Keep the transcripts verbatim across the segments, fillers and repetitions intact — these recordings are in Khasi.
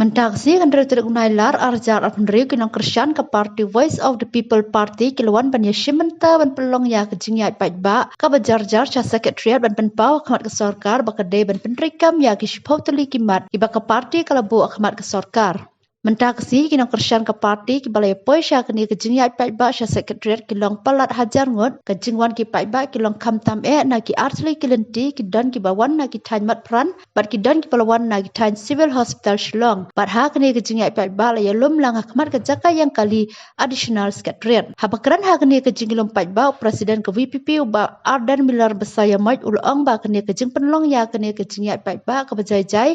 Mynta ka sngi ka hynriew tarik u Nailar arhajar arphew hynriew ki nongkyrshan ka party Voice of the People Party ki la wan ban ïashim bynta ban pynlong ïa ka jingïaid paidbah kaba jarjar sha Secretariat ban pynpaw ha khmat ka sorkar ba ka dei ban pyntreikam ïa ki shiphew tylli ki mat kiba ka party ka la buh ha khmat ka sorkar. Mynta ka sngi ki nongkyrshan ka party kiba la ïapoi sha kane ka jingïaid paidbah sha Secretariat ki long palat hajar ngut. Ka jingwan ki paidbah ki long khamtam eh na ki artylli ki lynti, ki don kiba wan na ki thaiñ Matpran bad ki don kiba la wan na ki thaiñ Civil Hospital Shillong. Bad ha kane ka jingïaid paidbah la ïalum lang ha khmat ka jaka ïeng kali Additional Secretariat. Haba kren ha kane ka jingïalum paidbah u President ka VPP u Bah Ardent Miller Basaiawmoit u la ong ba kane ka jingpynlong ïa kane ka jingïaid paidbah kaba jai jai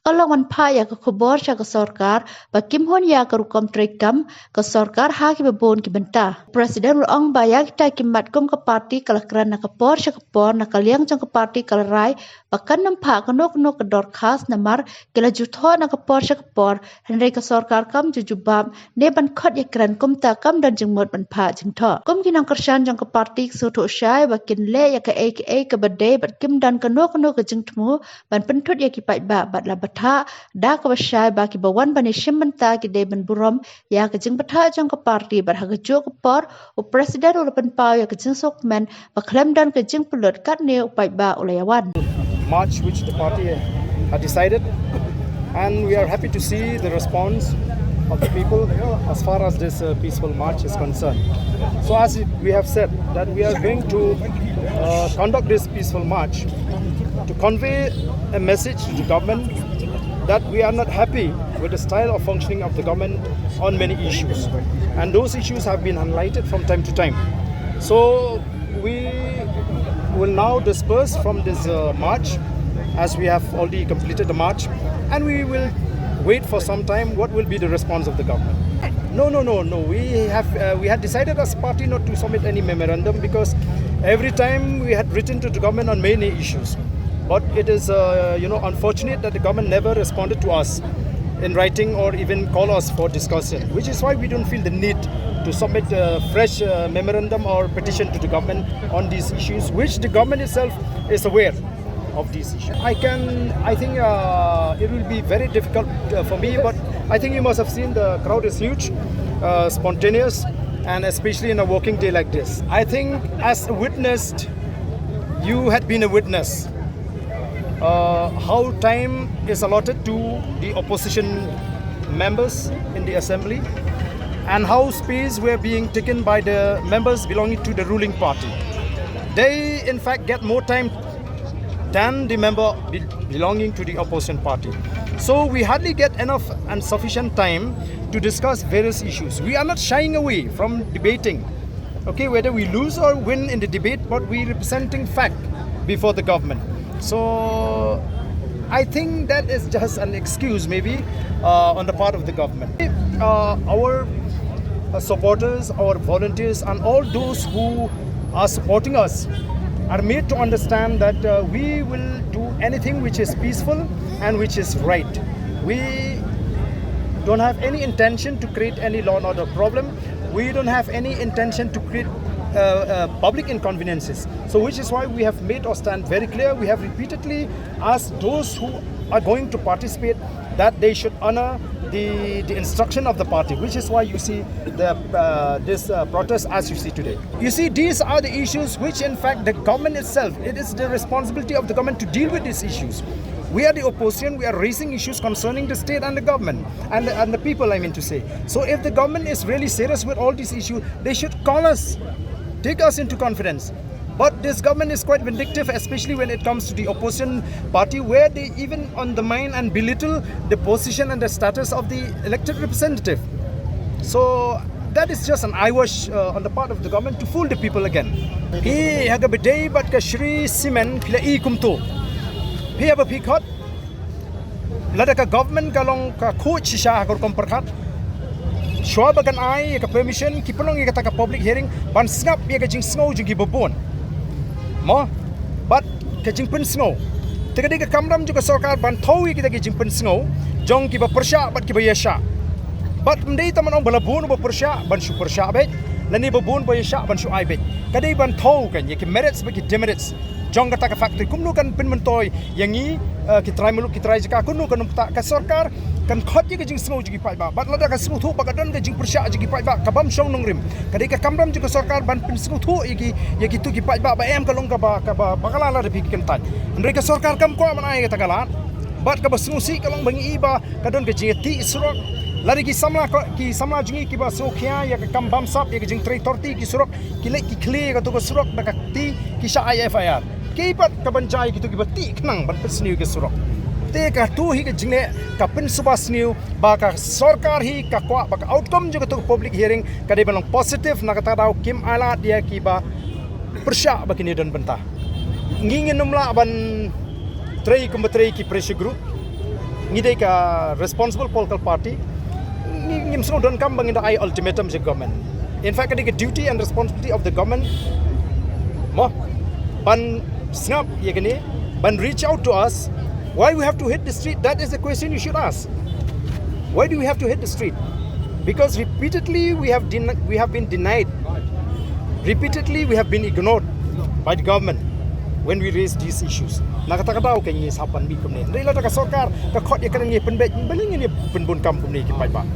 ka long ban phah ïa ka khubor sha ka sorkar ba kim hun ïa ka rukom treikam ka sorkar ha kiba bun ki bynta. President u la ong ba ïa kita ki mat kum ka party ka la kren na ka por sha ka por, na ka liang jong ka party ka la rai ba kan nym phah kano kano ka dorkhas namar ki la ju thoh na ka por sha ka por, hynrei ka sorkar kam ju jubab ne ban khot ïakren, kumta kam don jingmut ban phah jingthoh. Kum ki nongkyrshan jong ka party ki sngewthuh shai ba kin leh ïa kaei kaei kaba dei bad kim don kano kano ka jingthmu ban pynthut ïa ki paidbah, bad la bthah da kaba shai ba kiba wan ban ïashim bynta ki dei ban burom ïa ka jingbthah jong ka party, bad ha kajuh ka por u President u la pynpaw ïa ka jingsngewkmen ba khlem don ka jingpynlut katne u paidbah u la ïawan. March which the party had decided, and we are happy to see the response of the people as far as this uh, peaceful march is concerned. So as we have said that we are going to uh, conduct this peaceful march to convey a message to the government that we are not happy with the style of functioning of the government on many issues. And those issues have been highlighted from time to time. So we will now disperse from this uh, march as we have already completed the march, and we will wait for some time what will be the response of the government. No, no, no, no. We have uh, we had decided as party not to submit any memorandum because every time we had written to the government on many issues, but it is uh, you know unfortunate that the government never responded to us in writing or even call us for discussion, which is why we don't feel the need to submit a fresh uh, memorandum or petition to the government on these issues, which the government itself is aware of these issues. I can, I think uh, it will be very difficult uh, for me, but I think you must have seen the crowd is huge, uh, spontaneous, and especially in a working day like this. I think as a witness, you had been a witness uh, how time is allotted to the opposition members in the assembly and how space were being taken by the members belonging to the ruling party. They, in fact, get more time than the member be- belonging to the opposition party. So we hardly get enough and sufficient time to discuss various issues. We are not shying away from debating, okay, whether we lose or win in the debate, but we representing fact before the government. So I think that is just an excuse, maybe, uh, on the part of the government. Uh, our uh, supporters, our volunteers, and all those who are supporting us are made to understand that uh, we will do anything which is peaceful and which is right. We don't have any intention to create any law and order problem. We don't have any intention to create uh, uh, public inconveniences. So, which is why we have made our stand very clear. We have repeatedly asked those who are going to participate that they should honor the, the instruction of the party, which is why you see the, uh, this uh, protest as you see today. You see, these are the issues which, in fact, the government itself, it is the responsibility of the government to deal with these issues. We are the opposition, we are raising issues concerning the state and the government and the, and the people, I mean to say. So if the government is really serious with all these issues, they should call us, take us into confidence. But this government is quite vindictive, especially when it comes to the opposition party, where they even undermine and belittle the position and the status of the elected representative. So that is just an eyewash uh, on the part of the government to fool the people again. Phi ha ka bdei bad ka Shree Cement phi la i kumto. Phi haba phi khot, lada ka government ka long ka khuid shisha ha ka rukom pyrkhat, shuwa ba kan ai ïa ka permission, ki pynlong ïa kata ka public hearing ban sngap ïa ka jingsngew jong ki babun. Mo, bad ka jingpynsngew. Te ka dei ka kamram jong ka sorkar ban thaw ïa kita ki jingpynsngew jong kiba pyrshah bad kiba ïashah. Bad ym dei tang ban ong ba la bun uba pyrshah ban shu pyrshah beit. lane ba bun ba ïa shah ban shu ai beit. Ka dei ban thew kan ïa ki merits bad ki demerits jong kata ka factory, kumno kan pynmyntoi ïa ngi, eh, ki trai muluk ki trai jaka, kumno kan ym ktah. Ka sorkar kan khot ïa ka jingsngew jong ki paidbah, bad lada ka sngewthuh ba ka don ka jingpyrshah jong ki paidbah ka bym shong nongrim, ka dei ka kamram jong ka sorkar ban pynsngewthuh ïa ki, ïa kito ki paidbah ba em ka long kaba, kaba bakla lada phi kyntait. Hynrei ka sorkar kam kwah ban ai kata ka lad. Bad kaba sngewsih ka long ba ngi i ba ka don ka jingïatih surok. Lada ki samla ko, ki samla jong ngi kiba sngewkhia ïa ka kam bamsap ïa ka jingtrei thyrti ki surok, ki leit ki khlieh ïa kato ka surok da ka kti, ki shah ai F I R. Ki pat ka ban jia ïa kito kiba tih khnang ban pynsniew ïa ka surok. Te kato hi ka jingleh ka pynsuba sniew ba ka sorkar hi ka kwah ba ka outcome jong kato ka public hearing ka dei ban long positive, na kata ka daw kim ailad ïa kiba pyrshah ba kin ïadon bynta. Ngi, ngin ym lah ban trei kumba trei ki pressure group. Ngi dei ka responsible political party. Ngi, ngim sngewdonkam ba ngin da ai ultimatum sha government. In fact, ka dei ka duty and responsibility of the government, mo, ban sngap ïa kane, ban reach out to us. Why we have to hit the street? That is the question you should ask. Why do we have to hit the street? Because repeatedly we have den-, we have been denied. Repeatedly we have been ignored by the government when we raise these issues. Na kata ka daw ka ngi sngewbha ban mih kumne. Hynrei lada ka sorkar ka khot ïa kane, ngi pynbeit, balei ngin ïa pynbun kam kumne ki paidbah?